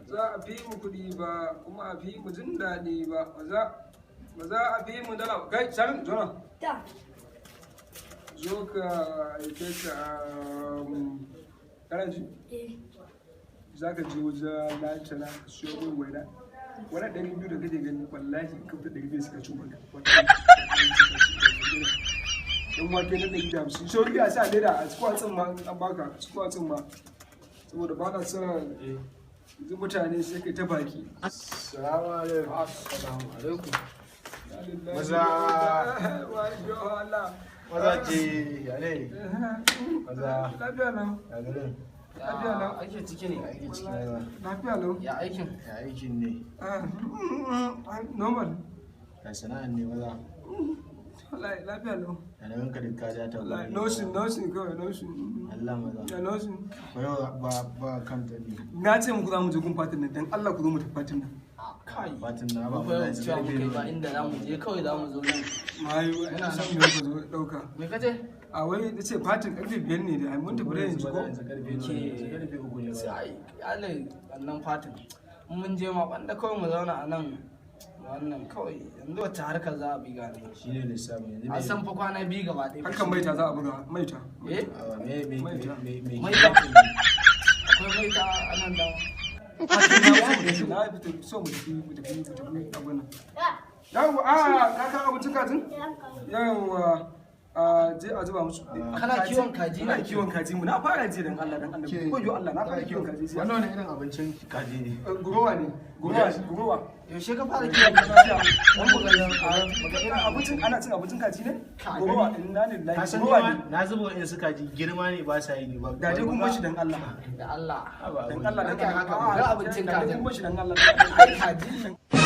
Za a fi mu kuɗi ba, kuma a fi mu jin daɗi ba, ba za a fi mu dala. Kai Sami, zo nan. Ta. Zo ka aike ka. Kana ji? Eh. Za ka je wajen lantana ka siyo min waina. Wani 200 da kake gani, wallahi ka fita 200 suka ci maka. Dan wake na 150, sauri a sa leda a cikin tsimma an baka, cikin tsimma, saboda ba na son yanzu mutane sai kai ta baki. Assalamu alaikum. Assalamu alaikum. Maza. Allah. Maza ce, ya ne? Maza. Lafiya lau. Ya garin? Lafiya lau. Ya ake ciki ne? Ya aiki ciki maza. Lafiya lau. Ya aikin? Ya aikin ne? Ah, normal. Ya sana'an ne, maza? Wallahi lafiya lau. Ya na ganka duk ka ja ta Wallahi gobe. nosin nosin kawai nosin. Allah, maza. Ya nosin. Ba yau ba ba kanta ne. Na ce muku za mu je gun fatin nan, dan Allah ku zo mu tafi fatin nan. Kai. Fatin na ba Mu mu fa da yau cewa muka yi ba inda za mu je, kawai za mu zo nan. Mayu, ina son mu ku zo dauka. Me kace? A wai da ce fatin karfe 5 ne da mun tafi da yanzu ko? Yanzu karfe nawa ne? Yanzu karfe 3 ne Sai ba. ai Allah wannan fatin. In mun je ma banda kawai mu zauna a nan, wannan kawai yanzu wacce harkar za a bi gane. Shi ne lissafin yanzu. An san fa kwana biyu gaba ɗaya. Harkan maita za a buga maita. Eh? Awa, me me Maita. me me Maita. Akwai maita a nan da. Na fita so mu tafi, mu tafi, mu tafi abun nan. Yawwa, a ka kawo abincin kajin? Yawwa, a je a zuba musu. Kana kiwon kaji? Ina kiwon kaji mu na fara ji, dan Allah dan Allah. Ko yo Allah, na fara kiwon kaji jiya. Wannan wani irin abincin kaji ne? Gurowa ne. Gurowa, gurowa. Yaushe ka fara kiwon kaji? Dan mu ga abincin, ana cin abincin kaji ne? Gurowa, inna lillahi. Ka san Gurowa ni ne. ma na zuba wa'in su kaji girma ne ba sa yi ne ba. Da dai kun bashi dan Allah. Da Allah. Dan Allah dan Haka, Allah. haka, ga abincin Da dai kajin. kun bashi dan Allah. Ai kaji.